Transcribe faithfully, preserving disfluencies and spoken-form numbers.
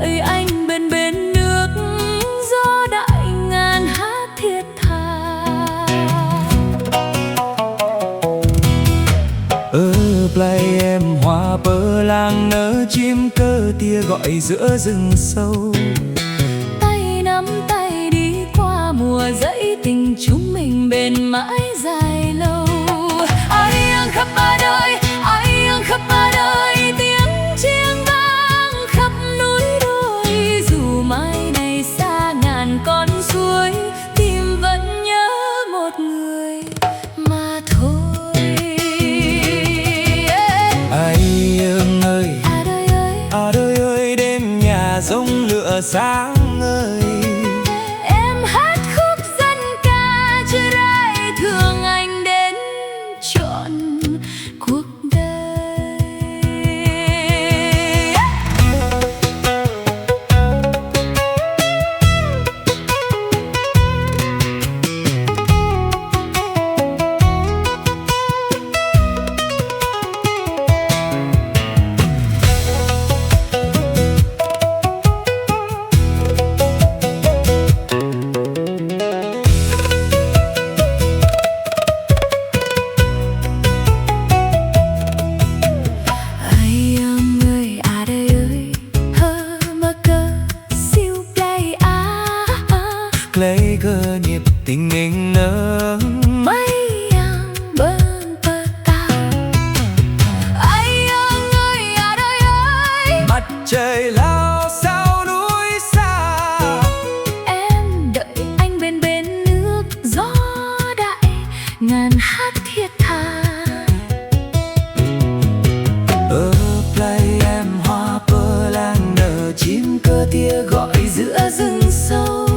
Ơi anh bên bên nước, gió đại ngàn hát thiết tha. Ơ plei em hoa pơ làng, nở chim kơ tia gọi giữa rừng sâu. Tay nắm tay đi qua mùa giấy, tình chúng mình bền mãi dài lâu. Ơi ang khăp a đơi, ơi ang khăp a đơi, tiếng chiêng vang khắp núi đồi. Dù mai này xa ngàn con suối, tim vẫn nhớ một người mà thôi. Ơi ang ơi, a đơi ơi, a đơi ơi, đêm nhà rông lửa sáng ngời. Em hát khúc dân ca chia rai thương anh đến trọn cuộc đời. Ơi ang ơi, a đơi ơi, hơ mơ kơ siu plei a. Klei khăp nhịp tình mình nở. Mây ang bơ̆n pơtao. Ơi ang ơi, a đơi ơi, mặt trời lao sau núi xa. Em đợi anh bên bên nước, gió đại ngàn hát thiết tha. Ơ plei em hoa pơ làng, nở chim kơ tia gọi giữa rừng sâu.